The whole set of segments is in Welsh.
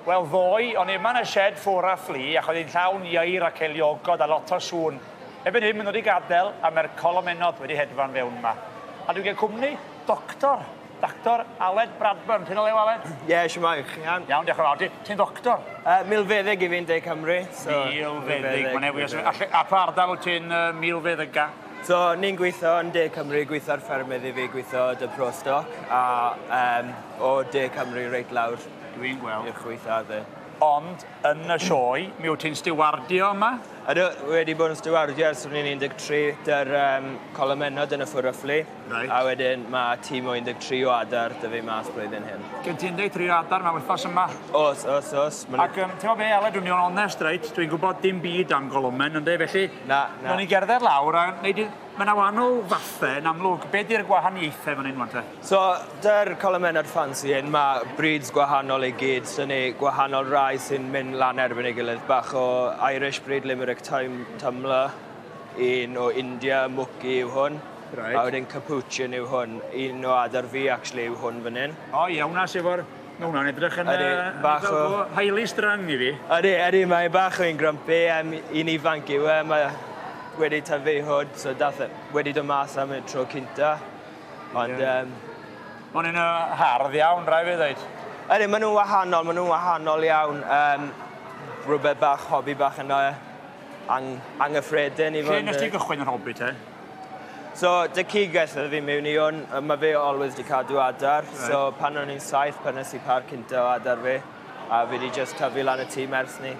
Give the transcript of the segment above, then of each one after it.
Wel ddoe, o'n i yma yn y shed ffwr a ffli ac oedd hi'n llawn ieir a ceiliogod a lot o sŵn. Erbyn hyn, maen nhw wedi gadael a mae'r colomennod wedi hedfan fewn yma. A dwi'n cael cwmni doctor, Doctor Aled Bradburn. Ti'n o lew, Aled? Ie, yeah, siwmai, chi'n iawn? Iawn, diolch yn fawr. Ti'n ddoctor? Milfeddyg i fi'n De Cymru. So, milfeddyg, mae'n newid. A pa ardal wyt ti'n milfeddyga? So, ni'n gweithio yn De Cymru, gweithio ar ffermydd i fi, gweithio dy Prostoc, a um, o De Cymru reit lawr. Dwi'n gweld. I'r chwith a dde. Ond, yn y sioe, mi wyt ti'n stiwardio yma? Ydw, wedi bod yn stiwardio ers o'n i'n 13, dy'r um, colomennod yn y ffwr y. Reit. A wedyn mae tîm o 13 o adar 'da fi mas blwyddyn hyn. Gen ti 13 o adar mewn wythnos yma? Oes, oes, oes. Ma' Ac um, ti'n gwybod be, Aled, dwi'n mynd yn onest, reit, dwi'n gwybod dim byd am golomen, ynddi, felly... Na, na. Nawn ni gerdded lawr a neud i... Mae yna wahanol fathau yn amlwg. Be di'r gwahaniaethau fan hyn, wan te? So, dy'r colomennod ffansi hyn, mae breeds gwahanol i gyd. So ni gwahanol rai sy'n mynd lan erbyn ei gilydd. Bach o Irish breed Limerick Tumbler, un o India, Mookie yw hwn. Reit. A wedyn Capuchin yw hwn. Un o adar fi, actually, yw hwn fan hyn. O ie, hwnna sydd efo'r... Ma' hwnna'n edrych yn... Ydi, bach o... Highly strung i fi. Ydi, ydi, mae bach o'n grumpy. Un ifanc yw e, mae wedi tyfu hwd, so dath e, wedi dod mas am y tro cynta. Ond... Yeah. Mae'n un hardd iawn, rai fi ddweud. Ydy, maen nhw'n wahanol, maen nhw'n wahanol iawn. Rhywbeth bach, hobi bach yna, anghyffredin i fod... Lle nes ti gychwyn yr hobi te? So, dy cigell oedd fi mewn i hwn, mae fe always di cadw adar. Right. So, pan o'n i'n 7, prynes i par cynta o adar fi, a fi di just tyfu lan y tîm ers ni.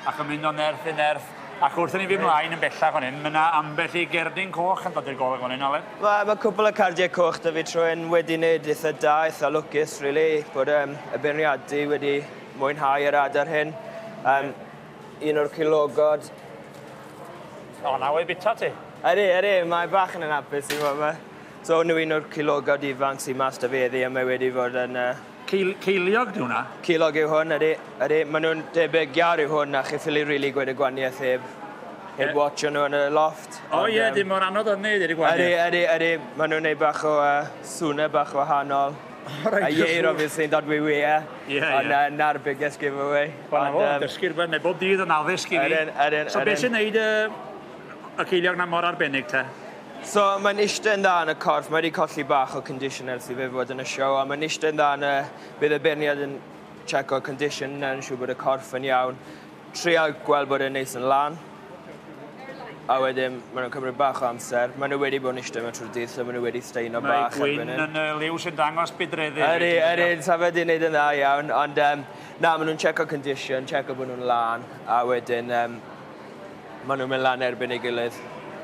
Ac yn mynd o nerth i nerth. Ac wrth i ni fynd mlaen yn bellach fan hyn, mae yna ambell i gerdyn coch yn dod i'r golwg fan hyn, Aled. Mae cwpl o cardiau coch 'da fi trwy'n wedi wneud eitha da, eitha lwcus, really, bod y beirniadu wedi mwynhau yr adar hyn. Un o'r cilogod. O, na wedi bita ti. Ydy, ydy, mae bach yn anhapus i fod yma. So, nhw un o'r cilogod ifanc sy'n mas 'da fi heddi, a mae wedi fod yn... Ceiliog di hwnna? Ceiliog yw hwn, ydy. Ydy, maen nhw'n debyg iar yw hwn, a chi ffili rili gweud y gwahaniaeth heb watcho nhw yn y loft. O ie, dim mor anodd â hynny, deud y gwahaniaeth. Ydy, ydy, ydy. Maen nhw'n neud bach o sŵnau bach wahanol. Reit. A ieir, obviously, yn dod wi e. Ie, ie. Ond na'r biggest giveaway. Wel, na fo, dysgu rhywbeth, neu bob dydd yn addysg i fi. Ydyn, ydyn. So, beth sy'n neud y ceiliog na mor arbennig te? So, mae'n eistedd yn dda yn y corff. Mae wedi colli bach o condition ers i fe fod yn y show, a mae'n eistedd yn dda yn y... Bydd y beirniad yn checo condition yn siŵr bod y corff yn iawn. Trial gweld bod e'n neis yn lan. A wedyn, maen nhw'n cymryd bach o amser. Maen nhw wedi bod yn eistedd yma trwy'r dydd, so maen nhw wedi steino bach. Mae gwyn yn liw sy'n dangos budreddu. Ydy, ydy, sa fe wedi wneud yn dda iawn. Ond na, maen nhw'n checo condition, checo bod nhw'n lan, a wedyn maen nhw'n mynd lan erbyn ei gilydd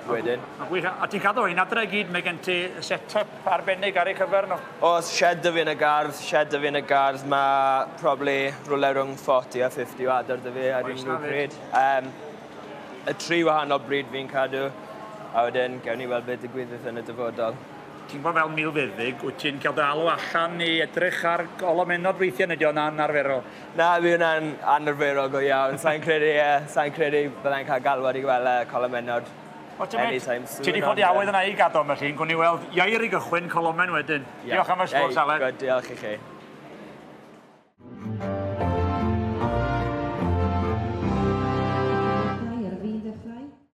wedyn. A gwych, a ti'n cadw ein adre i gyd, mae gen ti set-up arbennig ar eu cyfer nhw? Oes, shed 'da fi yn y gardd, shed 'da fi yn y gardd. Mae probably rhywle rhwng 40 a 50 o adar 'da fi ar unrhyw pryd. Y tri wahanol breed fi'n cadw, a wedyn gewn ni weld beth digwyddith yn y dyfodol. Ti'n gwybod fel milfeddyg, wyt ti'n cael dy alw allan i edrych ar golomennod weithiau, neu di o'n anarferol? Na, fi hwnna'n anarferol go iawn. Sa'n credu, sa credu byddai'n cael galwad i gweld colomennod anytime soon. Ti wedi codi awydd yna i gadw am y llun, gwn i weld ieir i gychwyn, colomen wedyn. Yeah. Diolch am y sgwrs, Aled. Good, diolch i chi.